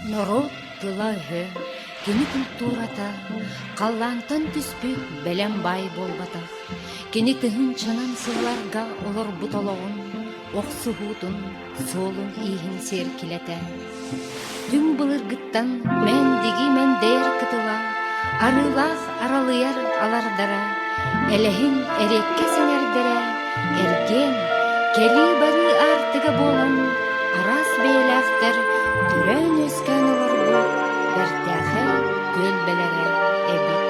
Норуот тыла-өһө, кини культурата халлаантан түспүт бэлэм баай буолбатах. Кини тыһыынчанан сылларга олорбут олоҕун, охсуһуутун, суолун-ииһин сиэркилэтэ. Түҥ былыргыттан Мэндиги мэндээр кытыла, арыылаах аралыйар алардара, элэһин эриэккэ сэҥэрдэрэ, эргиэн, кэлии-барыы аартыга буолан, араас бэйэлээхтэр төрөөн-үөскээн олорбут бэртээхэй түөлбэлэрэ эбит.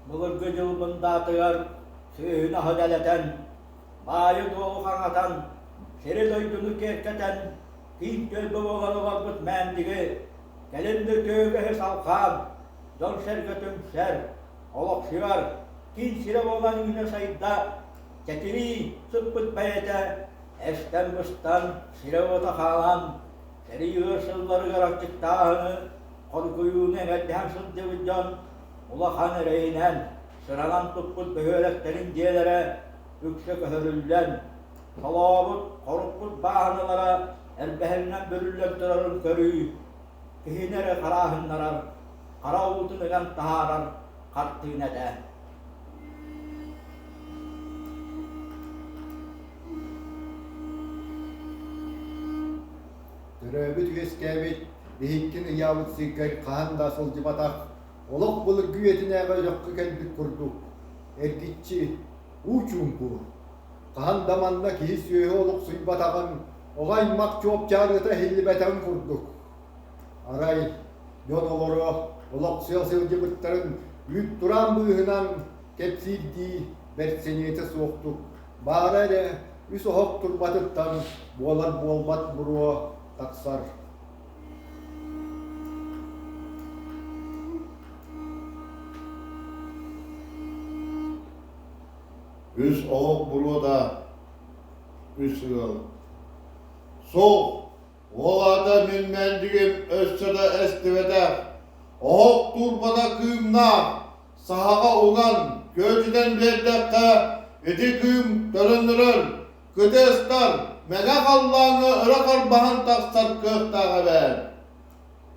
Былыргы дьыл мындаатыгар сүөһүнү аһы дэлэтэн, баайы-дуолу хаҥатан, сири-дойдуну киэркэтэн, киин түөлбэ буолан олорбут Мээндиги, кэлин да үтүөгэһи салҕаан, дьон-сэргэ түмсэр, олохсуйар, киин сирэ буолан үүнэ-сайда, чэчирии сыппыт бэйэтэ эстэн-быстан, сирэ-уота хаалан, сэрии ыар сылларыгар аччыктааһыны, хоргуйууну эҥэрдэһэн сылдьыбыт дьон улахан эрэйинэн, сыранан туппут бөһүөлэктэрин дьиэлэрэ үксэ көһөрүллэн, солообут, хоруппут бааһыналара эрбэһининэн бүрүллэн турарын көрүү киһини эрэ харааһыннарар, хара уутун ыган таһаарар хартыына этэ. Төрөөбүт-үөскээбит, биһиккин ыйаабыт сиргэр хаһан да сылдьыбатах, олох былыргы үйэтинээҕи өтөххө кэлбит курдук, эргиччи, уу чуумпу. Хаһан да манна киһи-сүөһү олохсуйбатаҕын, оҕо аймах чуопчаарыыта иһиллибэтэҕин курдук. Арай дьон олоро, олохсуйа сылдьыбыттарын үүт-тураан быыһынан кэпсиирдии бэрт сэниэтэ суохтук баара эрэ үс оһох турбатыттан буолар-буолбат буруо тахсар. Үс оһох буруота, үс ыал. Суох, ол аата мин мэлдьигим өссө да эстибэтэх. Оһох турбата кыымнаах, саһаҕа уган, күөдьүтэн биэрдэххэ, ити кыым төлөннөрөр, кытыастар, мэҥэ халлааҥҥа өрө харбаһан тахсар кыахтаах эбээт.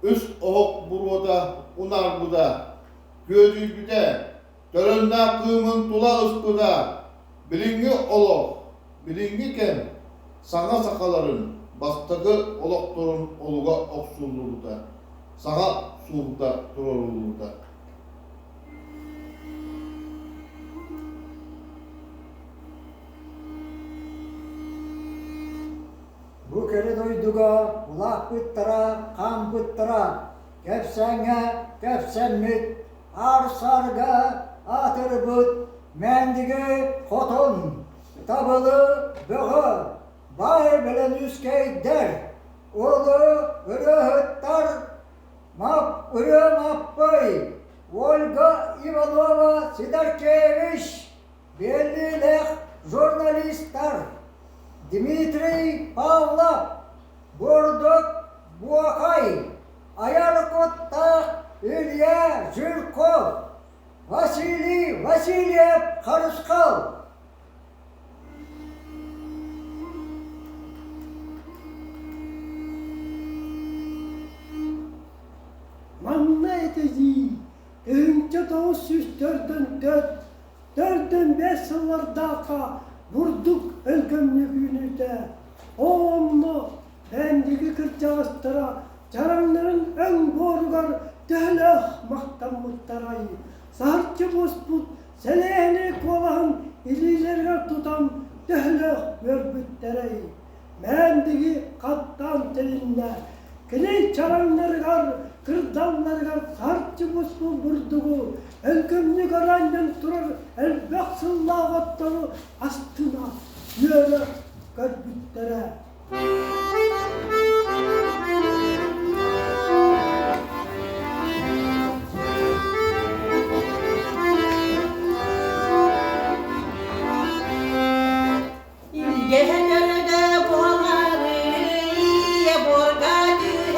Үс оһох буруота унаарбыта, күөдьүйбүтэ, төлөннөөх кыымын тула ыспыта, билиҥҥи олох, билиҥҥи кэм саҥа сахаларын бастакы олохторун олуга охсуллубута, саҥа суурда туруоруллубута. Бу кэрэ дойдуга улааппыттара, хаампыттара, кэпсээҥҥэ кэпсэммит, аар-саарга аатырбыт Мээндиги хотун, Табылы бөҕө, баай Бэлэнүүскэйдэр, улуу ырыаһыттар Мап Ырыа Маппый, Ольга Иванова Сидоркевич, биллиилээх журналистар Дмитрий Павлов, Бурдук Буохай, айар куттаах Илья Жирков, Василий Васильев Харысхал. Манна этэ дии, 1994 4-5 сыллардаахха бурдук өлгөмнүк үүнүүтэ. Онно Бээндиги кырдьаҕастара чараҥнарын өҥ буоругар төһөлөөх махтаммыттарай, саһарчы буспут сэлээһини куолаһын илиилэригэр тутан төһөлөөх үөрбүттэрэй. Мээндиги хаттаан тилиннэ. Кини чараҥнарыгар, кырдалларыгар харчы буспут бурдугу өлгөмнүк араанньан турар элбэх сыллаах оттору астына, үөрэ көрбүттэрэ. Илгэһэ төрдө буолары, ийэ буорга түһэ.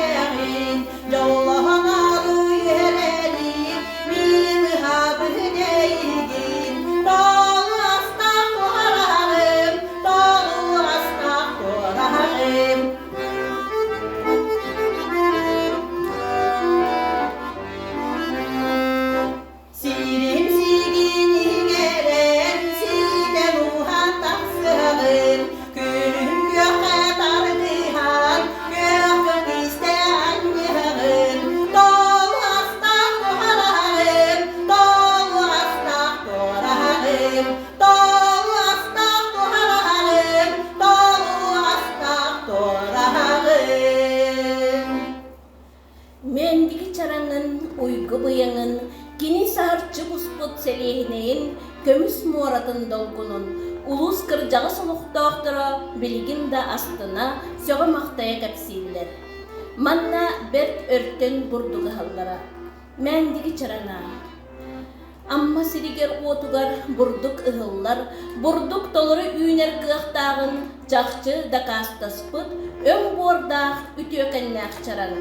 быйаҥын, кини саһарчы буспут сэлиэһинэйин, көмүс муоратын долгунун улуус кырдьаҕас олохтоохторо билигин да астына, сөҕө-махтайа кэпсииллэр. Манна бэрт өртөн бурдук ыһаллара. Мээндиги чараҥа. Амма сиригэр-уотугар бурдук ыһыллар, бурдук толору үүнэр кыахтааҕын чахчы дакаастаспыт өҥ буордаах үтүөкэннээх чараҥ.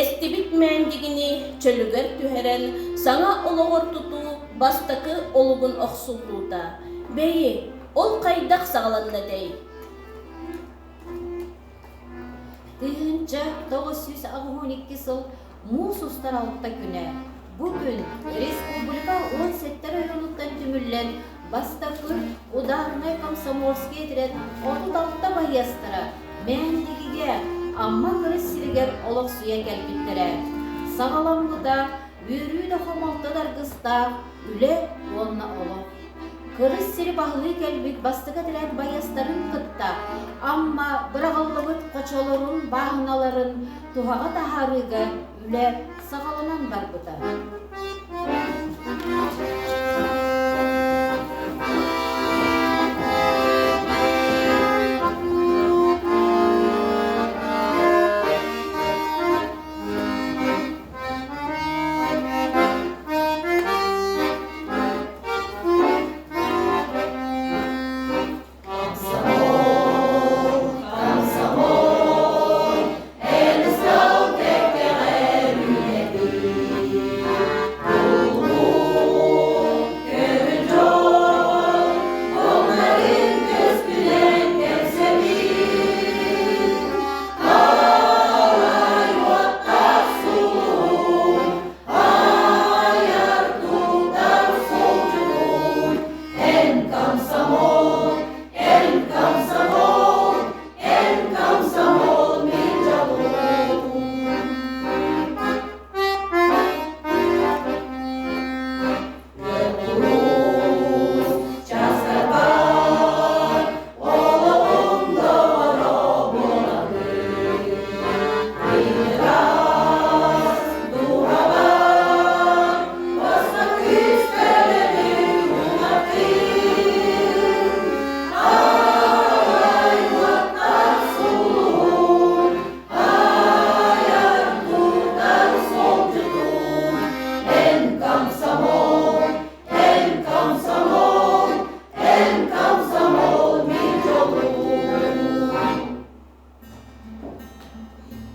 Эстибит Мээндигини чөлүгэр түһэрэн, саҥа олоҕор тутуу бастакы олугун охсуллуута. Бэйи, ол хайдах саҕаланна этэй? 1982 сыл муус устар алта күнэ. Бу күн республика 17 районуттан түмүллэн бастакы ударнай комсомольский этэрээт 36 байыастара Мээндигигэ Амма кырыс сиригэр олохсуйа кэлбиттэрэ. Саҕаламмыта үөрүү да хомолто да аргыстаах үлэ уонна олох. Кырыс сири баһылыы кэлбит бастакы этэрээт байыастарын кытта Амма быраҕыллыбыт хочолорун, бааһыналарын туһаҕа таһаарыыга үлэ саҕаланан барбыта.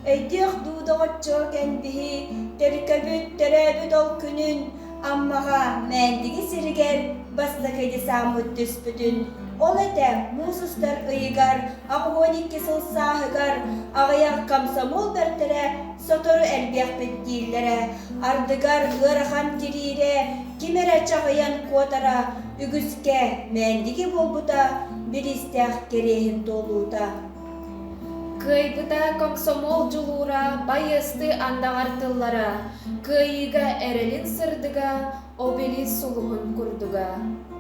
Өйдүөх дуу доҕоччуок кэнбиһи, төркөбүт төрөөбүт ол күнүн Аммаҕа Мээндиги сиригэр бастакы десаммыт түспүтүн, ол этэ муус устар ыйыгар 82 сыл сааһыгар аҕыйах комсомол бэртэрэ сотору элбиэхпит дииллэрэ, ардыгар ыарахан тириирэ ким эрэ чаҕыйан куотара үгүскэ Мээндиги буолбута бириистээх кэриэһин туолуута. Кыайбыта комсомол дьулуура байыастыы андаҕар тыллара, кыайыыга эрэлин сырдыга, обелиск сулуһун курдуга.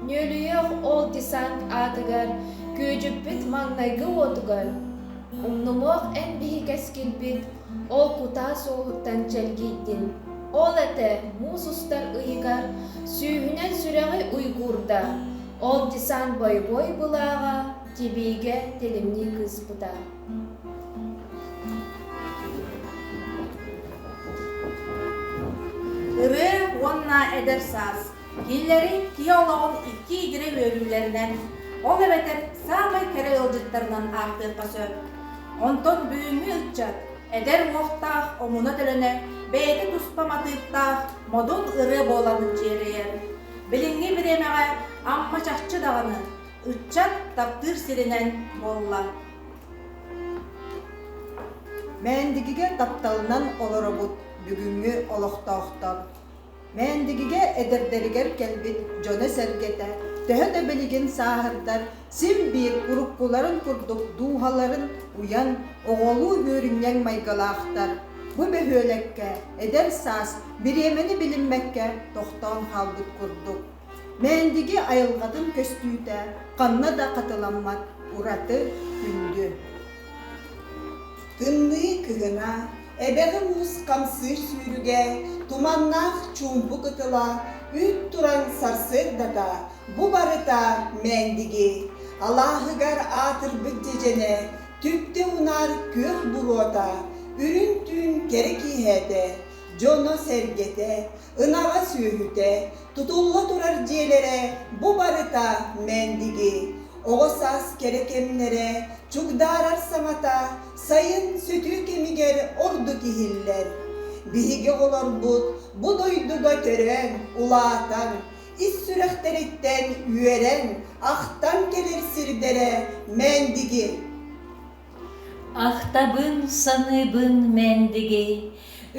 Нүөлүйүөх ол десант аатыгар, күөдьүппүт маҥнайгы уотугар, умнумуох эн биһи кэскилбит, ол кутаа суоһуттан чэлгийдин. Ол этэ муус устар ыйыгар сүүһүнэн сүрэҕи уйгуурда, ол десант бойобуой былааҕа тибиигэ тилимнии кыыспыта. Ырыа уонна эдэр саас кинилэри киһи олоҕун икки игирэ үөрүүлэринэн, ол эбэтэр саамай кэрэ ыалдьыттарынан ааттыахха сөп. Онтон бүгүҥҥү ыччат эдэр уохтаах омуна-төлөнө бэйэтэ туспа матыыптаах модун ырыа буолан дьиэрэйэр. Билиҥҥи бириэмэҕэ Амма чахчы даҕаны ыччат таптыыр сиринэн буолла. Мээндигигэ тапталынан олоробут бүгүҥҥү олохтоохтор. Мээндигигэ эдэрдэригэр кэлбит дьоно-сэргэтэ төһө да билигин сааһырдар, син биир уруккуларын курдук дууһаларын уйан, оҕолуу үөрүнньэҥ майгылаахтар. Бу бөһүөлэккэ эдэр саас бириэмэни билиммэккэ тохтоон хаалбыт курдук. Мээндиги айылҕатын көстүүтэ ханна да хатыламмат ураты күндү. Тымныы кыһына. Эбэҕи уус хамсыыр сүүрүгэ, туманнаах чуумпу кытыла, үүт туран сарсыардата, бу барыта Мээндиги. Алааһыгар аатырбыт дьэдьэнэ, түптэ унаар күөх буруота, үрүҥ түүн кэрэ киэһэтэ, дьоно-сэргэтэ, ынаҕа-сүөһүтэ, тутулла турар дьиэлэрэ бу барыта Мээндиги. Оҕо саас кэрэ кэмнэрэ, чугдаарар саҥата, сайын сүтүү кэмигэр ордук иһиллэр. Биһиги оҕолорбут бу дойдуга төрөөн, улаатан, ис сүрэхтэриттэн үөрэн, ахтан кэлэр сирдэрэ Мээндиги. Ахтабын, саныыбын Мээндиги,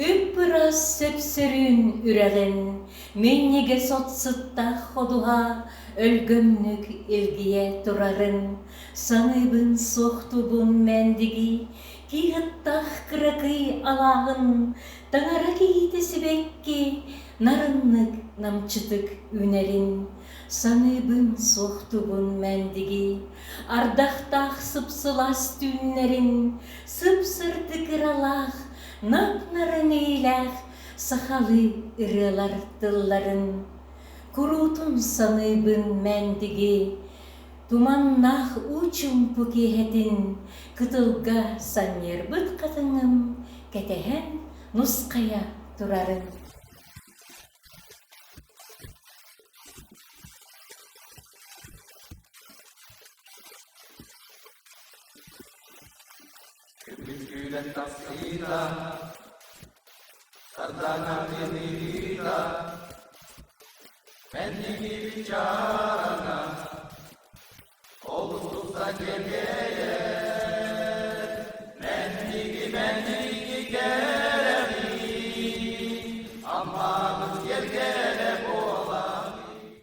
үп-ыраас сөпсөрүүн үрэҕин, минньигэс от сыттаах ходуһа өлгөмнүк илгийэ турарын, саныыбын, суохтуубун Мээндиги, киһыттаах кыракый алааһын, таҥара киһитэ сибэкки нарыннык намчытык үүнэрин, саныыбын, суохтуубун Мээндиги, Ардахтаах сып-сылаас түүннэрин, сып-сырдык ыралаах, нап-нарын иилээх сахалыы ырыалар тылларын. Куруутун саныыбын Мээндиги, туманнаах уу чуумпу киэһэтин, кытылга санньыарбыт хатыҥым кэтэһэн нусхайа турарын. Күндүлэн тахсыыта, сардаҥа тымныыта, Мэнники чаарана, олус тупса кэлиэ.